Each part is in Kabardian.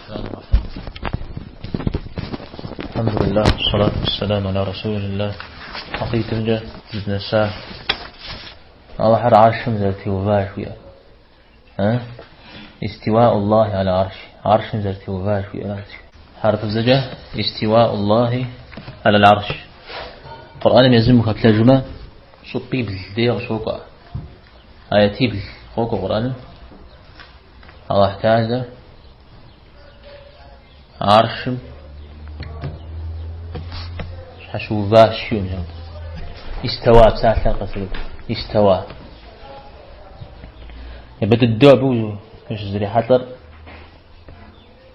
الرحمن الرحيم. الحمد لله والصلاة والسلام على رسول الله. Хьэкъитӏымкӏэ дызнэса Алыхьыр аршым зэрытеува жыхуиӏэр. استواء الله على العرش. Аршым зэрытеува жыхуиӏэращ. Хьэрыпыбзэкӏэ استواء الله على العرش. Къурӏэным езым ухэплъэжмэ, щӏыпӏибл дей къыщокӏуэ. Аятибл къокӏуэ Къурӏэным. Аллахь Теалэ аршым щхьэщыуващ жиӏэу. استوى псалъэр къэсэбэп. استوى. Япэ дыдэу абы ущызрихьэлӏэр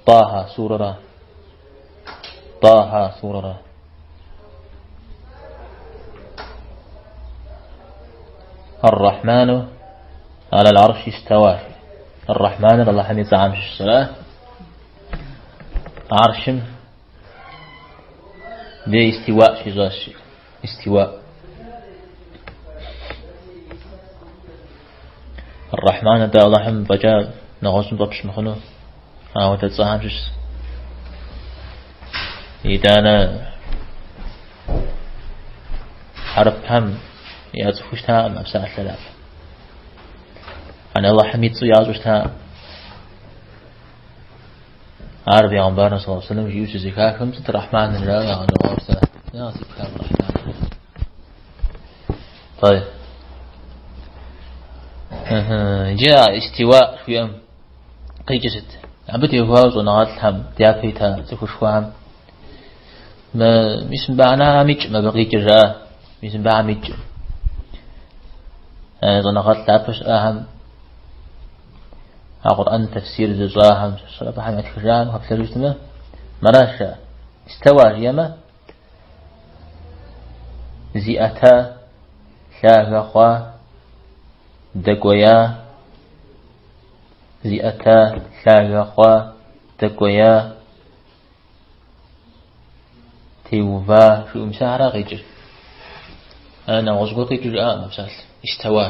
Тӏаха сурэра. Тӏаха сурэра. الرحمن على العرش استوى. الرحمن Алыхьым и цӏэхэм щыщщ. Аршым де استواء щищӏащ. استواء. الرحمن атӏэ Алыхьым фӏэкӏа нэгъуэщӏым фӏэпщ мыхъуну ауэдэ цӏэхэм щыщщ. Итӏанэ хьэрыпхэм яцӏыхуу щытакъым а псалъэр абы. Ан Алыхьым и цӏэу ящӏэу щытакъым. Ар бегъымбарым صلى الله عليه وسلم жиӏэу щызэхахым сыт Рахманыр жаӏэу ягъэщӏэгъуауэ щыта. Я сипхам Рахман. طيب. Иджы а استواء жиӏэм къикӏыр сыт? Абы теухуауэ щӏэныгъэлӏхэм, дяпэ ита цӏыхушхуэхэм мы мис мыбыхэм икӏым абы къикӏыр жаӏэ, мис мыбыхэм икӏым. Щӏэныгъэлӏ япэ щыӏахэм а Къурӏэн тафсир зыщӏахэм, абыхэм ятхыжахэм хэплъэжу щытмэ, мыращ жаӏэ. استوى жиӏэмэ, зиӏэта, лъагэ хъуа, дэкӏуея, зиӏэта, лъагэ хъуа, дэкӏуея, теува, жиӏэу мис ахэр къикӏыр. Нэгъуэщӏ гуэр къикӏыу жаӏакъым а псалъэ. استوى.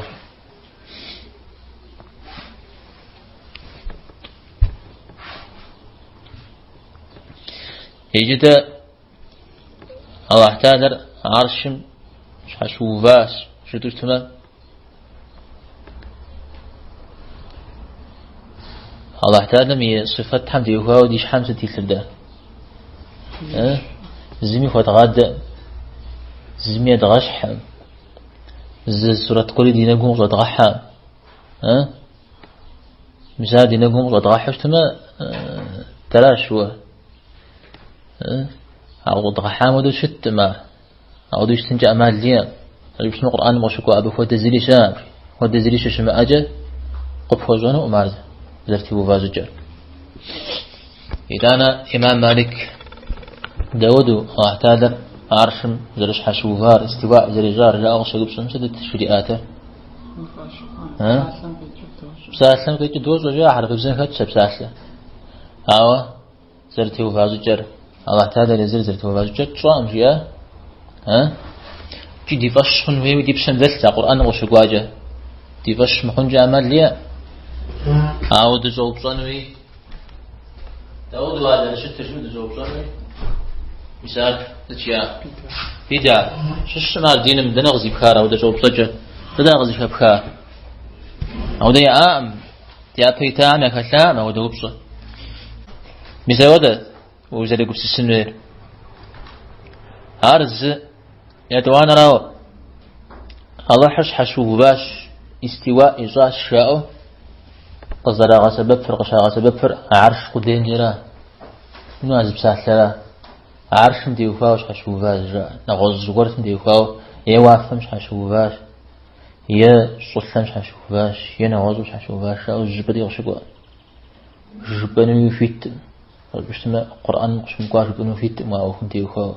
Иджы дэ Аллахь Теалэр аршым щхьэщыуващ жытӏэу щытмэ, Аллахь Теалэм и сыфэтхэм теухуауэ ди щхьэм сыт илъыр дэ? Зыми хуэдгъадэ, зыми едгъэщхьэм, зы сурэт гуэри ди нэгум къыщӏэдгъэхьэм. Мис ар ди нэгум къыщӏэдгъэхьэу щытмэ, дэращ уэ. А къыщӏэдгъэхьам хуэдэу щыткъым ар. Ауэдэу щытынкӏэ ӏэмал иӏэкъым. Жыпщӏыну Къурӏэным къыщыкӏуа абы хуэдэ зыри щыӏэкъым. Хуэдэ зыри щыщымыӏэкӏэ къыпхуэщӏэнукъым ар зэрытеува щӏыкӏэр. Итӏанэ имам Малик дауэду Аллахь Теалэр аршым зэрыщхьэщыувар, استواء зэрищӏар жаӏэу къыщеупщӏым сытыт жриӏатэ? Псалъэм къикӏыр дощӏэ жаӏэ, хьэрыпыбзэм хэтщ а псалъэ. Ауэ зэрытеува щӏыкӏэр, Аллахь Теалэр езыр зэрытеува щӏыкӏэр тщӏэкъым, жиӏа? А? Икӏи ди фӏэщ хъун хуейуи ди пщэм дэлъщ а Къурӏэным къыщыкӏуакӏэ. Ди фӏэщ мыхъункӏэ ӏэмал иӏэ. Ауэ дыщӏэупщӏэнуи, дауэду ар зэрыщытыр жиӏэу дыщӏэупщӏэнуи, мис ар сыт жиӏа? Бидгьэ. Щыщым ар диным дэнэ къызипхар ауэдэ щӏэупщӏэкӏэ? Дэнэ къызыхэпха? Ауэдэ яӏакъым. Япэ итахэм яхэлъакъым ауэдэ упщӏэ. Мис ауэдэ узэрегупсысын хуейр. Ар зы етӏуанэрауэ, Алыхьыр щхьэщыуващ, استواء ищӏащ жаӏэу къызэрагъэсэбэпыр, къыщагъэсэбэпыр арш къудейм дера. Ну, а зы псалъэра. Аршым теухуауэ щхьэщыуващ жаӏэ. Нэгъуэщӏ зыгуэрым теухуауэ е уафэм щхьэщыуващ. Е щӏылъэм щхьэщыуващ, е нэгъуэщӏым щхьэщыуващ, жаӏэу зыщӏыпӏэри къыщыкӏуэ. Жыпӏэнуи ухуиткъым. Щытмэ, Къурӏэным къыщымыкӏуа жыпӏэну ухуиткъым а ӏуэхум теухуауэ.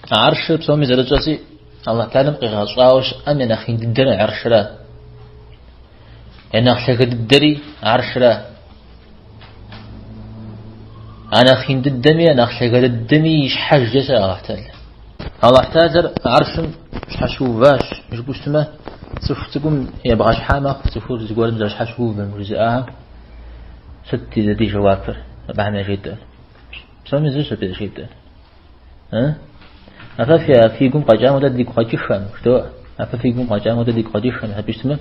Аршыр псоми зэрытщӏэщи, Аллахь Теалэм къигъэщӏауэ щыӏэм я нэхъ ин дыдэр аршыра. Я нэхъ лъагэ дыдэри аршыра. А нэхъ ин дыдэми, я нэхъ лъагэ дыдэми и щхьэжкӏэ щыӏэ Аллахь Теалэр. Аллахь Теалэр аршым щхьэщыуващ, жыпӏэу щытмэ, цӏыху цӏыкӏум ебгъэщхьа мэхъу цӏыхур зыгуэрым зэрыщхьэщыувэм жызыӏахэм. Сыт ди жэуапыр? Абыхэм яжетӏэр. Псоми зыщ абы яжетӏэр. А фэ фи гум къэкӏам хуэдэ дигу къэкӏыххэм, жыдоӏэ. А фэ фи гум къэкӏам хуэдэ дигу къэкӏыххэм, абы щытмэ,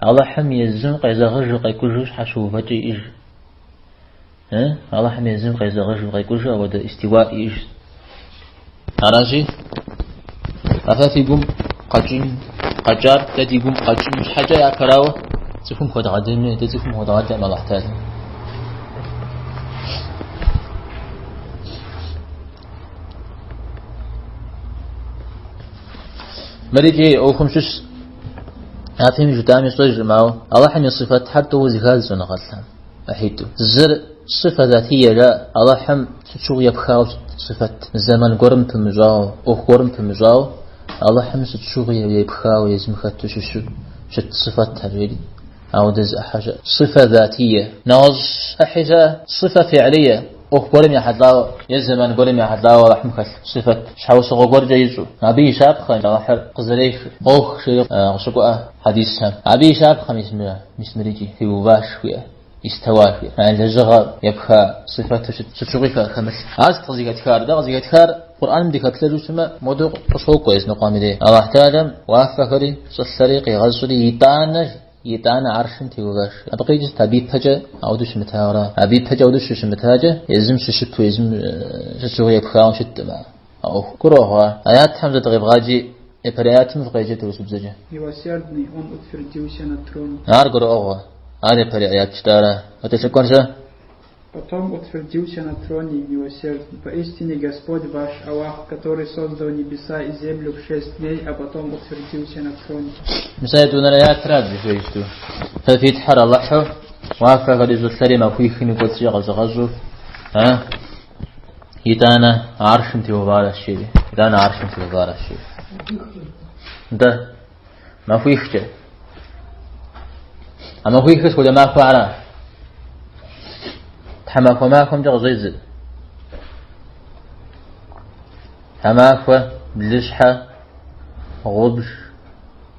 Алыхьым езым къезэгъыжу къекӏужу щхьэщыувэкӏэ иӏэж. Алыхьым езым къезэгъыжу къекӏужу ауэдэ истиуа иӏэж. Аращи, а фэ фи гум къэкӏын, къэкӏар дэ ди гум къэкӏын щхьэкӏэ япэрауэ цӏыхум хуэдгъэдэнуи, дэ цӏыхум хуэдгъэдэм Алыхь Тэхьэлэм. Мыр икӏи ӏуэхум щыщ япэми жытӏами сщӏэжкъым, ауэ Алыхьым и сыфэтхэр тӏууэ зэхадз щӏэныгъэлӏхэм ӏыхьитӏу. Зыр صفة ذاتية жаӏэ, Алыхьым сыт щыгъуи епхауэ щыт сыфэт. Зэман гуэрым пымыщӏауэ, ӏуэху гуэрым пымыщӏауэ, Алыхьым сыт щыгъуи епхауэ езым хэту щыщу щыт сыфэтхэр жери. Ауэдэ зы ӏыхьэ щыӏэ. صفة ذاتية. Нэгъуэщӏ ӏыхьи щыӏэ, صفة فعلية. ӏуэху гуэрым ехьэлӏауэ е зэман гуэрым ехьэлӏауэ Алыхьым хэлъ сыфэт щхьэусыгъуэ гуэркӏэ ищӏу. Абы и щапхъэ Алыхьыр къызэрехыр, къох жери къыщыкӏуэ хьэдисхэм. Абы и щапхъэ мис мыр, мис мыр икӏи теуващ жиӏэ, истэуа жиӏэ. А лэжьыгъэ епха сыфэту щыт, сыт щыгъуи хэмылъ. Ар сыт къызыхэтхар? Дэ къызыхэтхар Къурӏэным дыхэплъэжу щытмэ, модэу къыщокӏуэ языныкъуэм и дей. Алыхь Тэхьэлэм уафэхэри, щӏылъэри къигъэщӏри итӏанэ Итӏанэ аршым теуващ. Абы къикӏыр сыт? Абы ипэкӏэ ауэдэу щымытауэра? Абы ипэкӏэ ауэдэу щыщымытакӏэ, езым щыщыту, езым сыт щыгъуи епхауэ щыткъым а ӏуэху. Гурыӏуэгъуэ? Аятхэм зэ дыкъевгъаджи, япэрей аятым фыкъеджэт урысыбзэкӏэ. Милосердный, он утвердился на троне. Ар гурыӏуэгъуэ. Ар япэрей аят жытӏара? Къыкӏэлъыкӏуэр-щэ? Потом утвердился на троне милосердный. Поистине Господь ваш Аллах, который создал небеса и землю в 6 дней, а потом утвердился на троне. Мис а етӏуанэрей аятра дызыхуейр иджыпсту. Фэ фи Тхьэр Алыхьу, уафэхэри щӏылъэри махуихым и кӏуэцӏкӏэ къэзыгъэщӏу, а? Итӏанэ аршым теуваращ жери. Итӏанэ аршым теуваращ жери. Нтӏэ, махуихкӏэ. А махуихыр сыт хуэдэ махуэ ара? Тхьэмахуэ махуэмкӏэ къыщӏедзыр. Тхьэмахуэ, блыщхьэ, гъубж.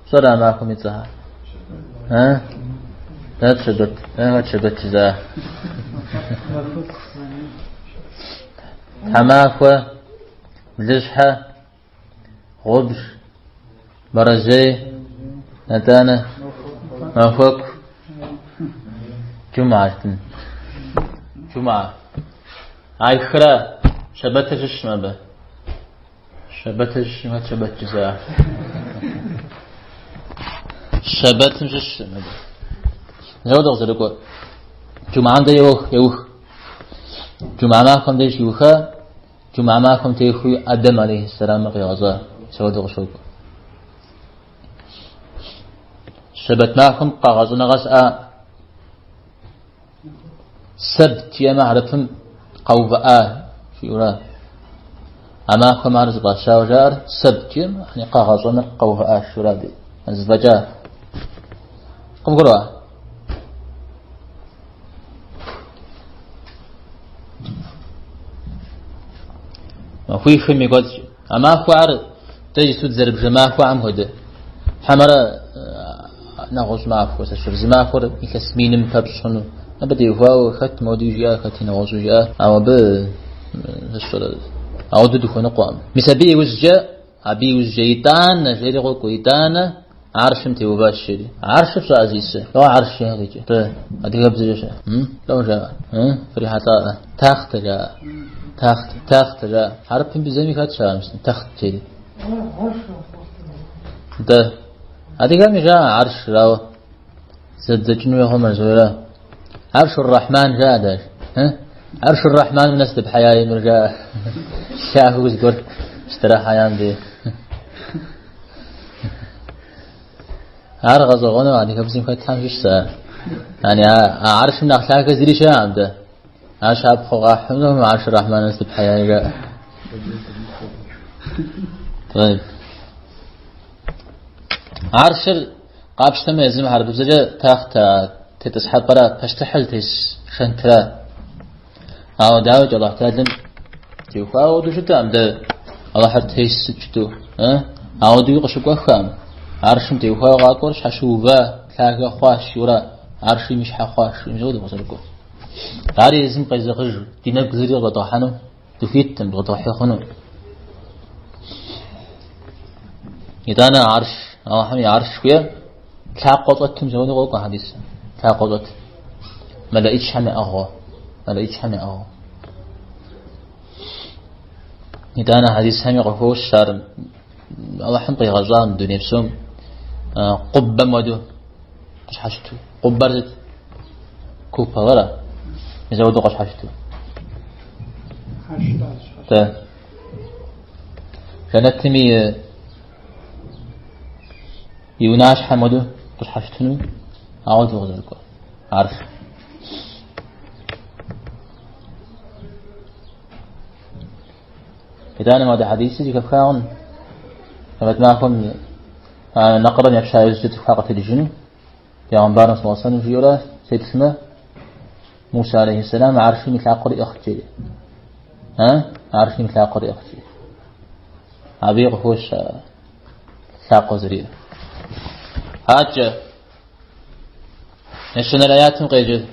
Пщӏэрэ а махуэм и цӏэхэр? А? Хэт щэбэт? Хэт щэбэт жызыӏа? Тхьэмахуэ, блыщхьэ, Гъубж, бэрэжьей, нэтӏанэ, махуэку, джумыӏэ жытӏын. Джумыӏэ. А хыра щэбэтыр щыщым абы. Щэбэтыр щыщым хэт щэбэт жызыӏа? Щэбэтым щыщым абы. Зэуэдэ къызэрыкӏуэр. Джумыӏэм дэ еух, еух. Джумыӏэ махуэм деж щиуха, Джумыӏэ махуэм техуи Адэм алейхьэссэламыр къигъэщӏа, мис ауэдэу къыщокӏуэ. Щэбэт махуэм къэгъэщӏыныгъэ щыӏа сэбт жиӏэмэ хьэрыпым къэувыӏа жиӏэура. А махуэм ар зыфӏащауэ жаӏэр сэбт жиӏэмэ, яни къэгъэщӏэныр къэувыӏа жиӏэура ди. Зэфӏэкӏа. Къывгурыӏуа? Махуихым и кӏуэцӏкӏэ. А махуэхэр дэ иджыпсту дызэрыбжэ махуэхэм хуэдэ. Хьэмэрэ нэгъуэщӏ махуэ, сэ зы махуэр илъэс миным пэпщӏ хъуну. Абы теухуауэ хэт модэу жиӏа, хэти нэгъуэщӏу жиӏа. Ауэ абы ауэдэу дыхуэныкъуэкъым. Мис абы иужькӏэ, абы иужькӏэ итӏанэ, жери къокӏуэ, итӏанэ Аршым теуващ жери. Аршыр пщӏэӏэ зиӏысыр? Лӏо арш жиӏэ къикӏыр? Тӏэ, адыгэбзэкӏэ щыӏэ? Лӏо жаӏэ? Фрихьэлӏаӏэ? Тахътэ жаӏэ. Тахътэ, тахътэ жаӏэ. Хьэрыпым бзэми хэтщ ар, тахът жери. Нтӏэ, адыгэми жаӏэ аршыр, ауэ зэбдзэкӏыну ехъумэ, зуера. عرش الرحمن жаӏэ даже. عرش الرحمن нэс дэпхьеяи мыр жаӏэ. Лъагэу зыгуэр щыдрахьеям де. Ар гъэщӏэгъуэну адыгэбзэм хэтхэм щыщщ ар. Яни а аршым нэхъ лъагэ зыри щыӏэкъым дэ. Ар щапхъэу къахьыну عرش الرحمن нэс дэпхьеяи жаӏэ. طيب. Аршыр къапщтэмэ езым хьэрыпыбзэкӏэ тахътэ тетӏысхьэпӏэрэ пащтыхьыр зытес шэнтра. Ауэ дауикӏ Аллахь Тэхьэлэм теухуауэ ауэдэу щыткъым дэ Аллахьыр тес сыт жытӏэу, ауэдэуи къыщыкӏуэххэкъым. Аршым теухуауэ къакӏуэр щхьэщыува лъагэ хъуащ, жиӏэура, аршым и щхьэ хъуащ, мис ауэдэу къызэрыкӏуэр. Ар езым къезэгъыж ди нэгу зыри къыщӏэдгъэхьэну дыхуиткъым, бгъэдгъэхьи хъуну. Итӏанэ арш, Алыхьым и арш жыхуиӏэр лъакъуэ щӏэтым зэуэну къокӏуэ хьэдисым. Лъакъуэ щӏэт. Мэлэӏичхэм яӏыгъыу. Мэлэӏичхэм яӏыгъыу. Итӏанэ хьэдисхэми къыхощ ар Алыхьым къигъэщӏа мы дуней псом къуббэм хуэдэу къыщхьэщыту. Къуббэр сыт? Куполыра? Мис ауэдэу къыщхьэщыту. Да. Жэнэтым и унащхьэм хуэдэу къыщхьэщытыну ауэдэу къызэрыкӏуэр. Арш. Итӏанэ модэ хьэдисыр зэхэфха хъун. Къемэт махуэм нэкъырэм епща иужькӏэ цӏыхухэр къэтэджыжыну. Пегъэмбарым саллаллаху алейхи жиӏэурэ сеплъмэ, Муса алейхи аршым и лъакъуэр иӏыгът жери. Аршым и лъакъуэр иӏыгът жери. Абыи къыхощ лъакъуэ зэриӏэр. Адэкӏэ ещанэрей аятым къеджэ.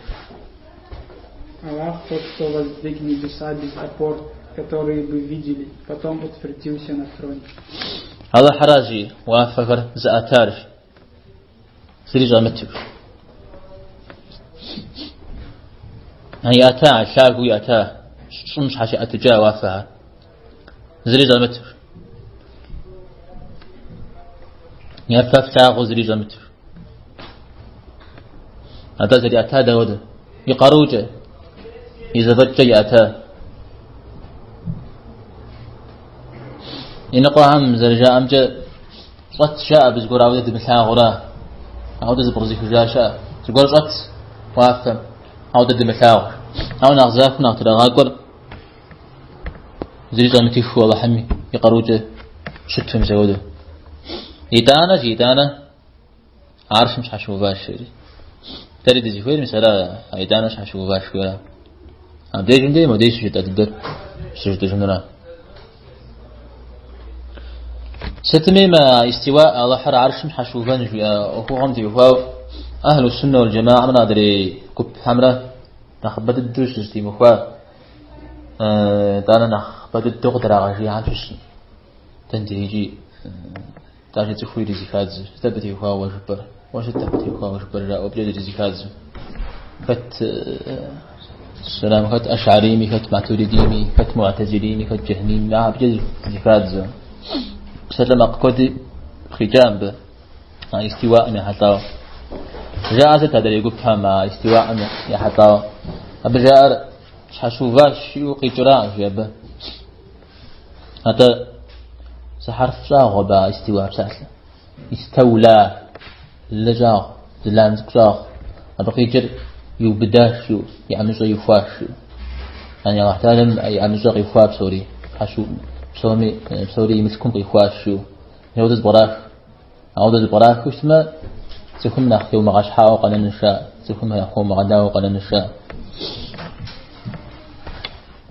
Аллах тот, кто воздвиг небеса без опор, которые бы видели, потом утвердился на троне. Алыхьыращ уафэхэр зыӏэтар, зыри щӏэмыту. Иӏэта, лъагэу иӏэта, щӏым щхьэщиӏэтыкӏа уафэхэр. Зыри щӏэмыту. Е фэ флъагъуу зыри щӏэмыту. Атӏэ зэриӏэта дауэдэ? И къарукӏэ, и зэфӏэкӏкӏэ иӏэта. Иныкъуэхэм зэрыжаӏэмкӏэ щӏэт жаӏэ абы зыгуэр ауэ дэ дымылъагъура. Ауэ дэ зыпкърызыхыжа щыӏэ. Зыгуэр щӏэт уафэм, ауэ дэ дымылъагъу. Ауэ нэхъ захуэу нэхъ трагъакӏуэр зыри щӏэмытыхыу Алыхьым и къарукӏэ щыту мис ауэдэу. Итӏанэ, жи, итӏанэ аршым щхьэщыуващ жери. Дэри дызыхуейр мис ара, а итӏанэ щхьэщыуващ жиӏэра. Абдежым дей модей щыжытӏа дыдэр щыжытӏыжынура. Сытми мы истиуа Алыхьыр аршым щхьэщыувэн жиӏэ ӏуэхугъуэм теухуауэ Ахьлу суннэ уал джамаамрэ адрей гупхэмрэ нэхъыбэ дыдэу щызэтемыхуа, итӏанэ нэхъыбэ дыдэу къыдрагъэжеяхэм щыщщ. Дэнэ икӏи даже цӏыхур иризэхадзу. Сыт абы теухуауэ уэ жыпӏэр? Уэ сыт абы теухуауэ жыпӏэр жаӏэу абыкӏэ иризэхадзу. Хэт сэлам, хэт ашарими, хэт матуридими, хэт муатазилими, хэт джэхьмими, абыкӏэ зэхадзу. Псалъэмакъ куэди къикӏа мыбы. А истиуаӏым ехьэлӏауэ. Жаӏэр сыт адрей гупхэм а истиуаӏым ехьэлӏауэ? Абы жаӏэр щхьэщыуващ жиӏэу къикӏыракъым, жи абы. Атӏэ зы хьэрф щӏагъу абы а истиуа псалъэ. Истаула лы щӏагъу, зы лам цӏыкӏу щӏагъу. Абы къикӏыр иубыдащ жиӏэу, и ӏэмыщӏэ ихуащ жиӏэу. Яни Алыхь Тэхьэлам и ӏэмыщӏэ къихуа псори, щхьэщыу, псоми, псори и мылъкум къихуащ жиӏэу. Ауэдэ зэпкърах. Ауэдэ зэпкърахыу щытмэ, цӏыхум нэхъ теумыгъэщхьауэ къэнэну щыӏэ, цӏыхум нэхъ хуомыгъэдауэ къэнэну щыӏэ.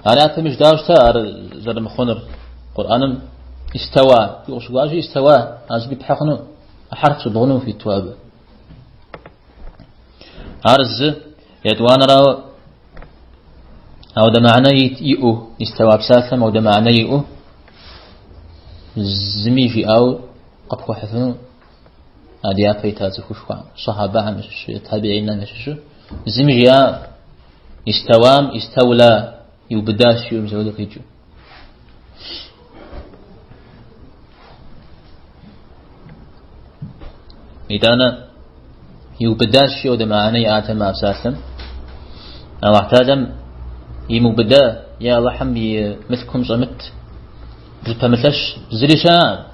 Ар япэми жытӏауэ щыта ар зэрымыхъунур. Къурӏэным истэуа, къыщыкӏуащи истэуа, ар зыщӏыпӏи пхьы хъуну, хьэрф щӏыбгъуну хуиту абы. Ар зы, етӏуанэрауэ, ауэдэ мыхьэнэ иӏэу, истэуа псалъэм ауэдэ мыхьэнэ иӏэу, зыми жиӏауэ къыпхуэхьыфыну а ди япэ ита цӏыхушхуэм, сахьабэхэм ящыщу, табиинхэм ящыщу, зыми жиӏа истэуам, истэула иубыдащ жиӏэу мис ауэдэу къикӏыу. Итӏанэ иубыдащ жиӏэу ауэдэ мыхьэнэ иӏатэмэ а псалъэм. Алыхь Тэхьэлам имыубыда е Алыхьым и мылъкум щӏэмыт зыпэмылъэщ зыри щыӏэкъым.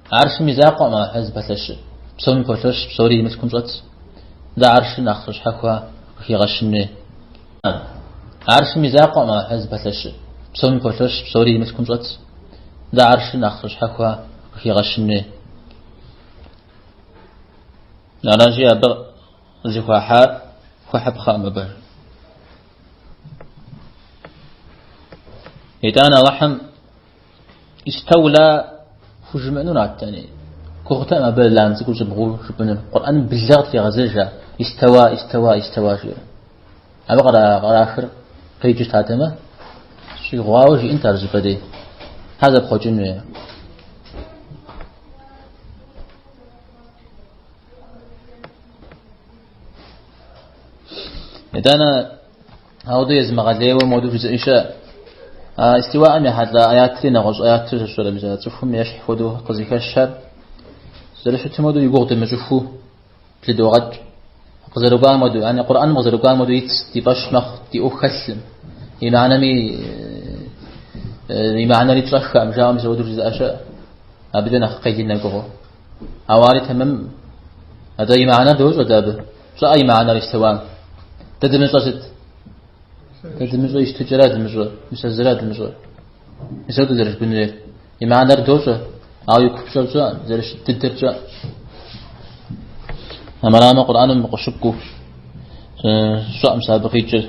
Аршым и закъуэкъым Алыхьыр зыпэлъэщыр. Псоми полъэщ, псори и мылъкум щӏэтщ. Дэ аршыр нэхъ щхьэхуэ къыхигъэщын хуей. Аршым и закъуэкъым Алыхьыр зыпэлъэщыр. Псоми полъэщ, псори и мылъкум щӏэтщ. Дэ аршыр нэхъ щхьэхуэ къыхигъэщын хуей. Аращи, абы зыхуахьар хуэхьыпхъэкъым абы. Итӏанэ Алыхьым истэула хужымыӏэнурат, яни. Гугъутэкъым абы лам цӏыкӏур щӏыбгъуу жыпӏэнур. Къурӏэным былэ къытрегъэзэж ар. Истэуа, истэуа, истэуа жиӏэр. Абы кърахыр къикӏыу щытатэмэ, щӏигъуауэ жиӏэнт ар зыщӏыпӏэ дей. Хьэ зэпхъуэкӏын хуей. Итӏанэ ауэдэу езымыгъэлейуэ модэу жызыӏи щыӏэ. А истиуаӏым ехьэлӏа аятри нэгъуэщӏ аятыр зыщӏэрэ, мис а цӏыхум ещхь хуэдэу къызыхэщхэр зэрыщытым хуэдэу и гугъу дымыщӏыхуу блыдогъэкӏ. Къызэрыкӏуам хуэдэу, яни Къурӏэным къызэрыкӏуам хуэдэу итщ, ди фӏэщ мэхъу, ди ӏуэху хэлъым. И мыхьэнэми и мыхьэнэри тщӏэххэкъым, жаӏэу мис ауэдэу жызыӏэ щыӏэ. Абыкӏэ нэхъ къелын я гугъэу. Ауэ ари тэмэм. Атӏэ и мыхьэнэр дощӏэ дэ абы. Тщӏэӏэ и мыхьэнэр истэуам. Дэ дымыщӏэ сыт? Дэ дымыщӏэ и щытыкӏэра дымыщӏэ, мис а зыра дымыщӏэ. Мис ауэдэу зэрыжыпӏэн хуейр. И мыхьэнэр дощӏэ, ауэ и купщӏэр тщӏэкъым, зэрыщыт дыдэр тщӏэкъым. Армырамэ Къурӏэным къыщыкӏуэу щӏэкъым сэ абы къикӏыр.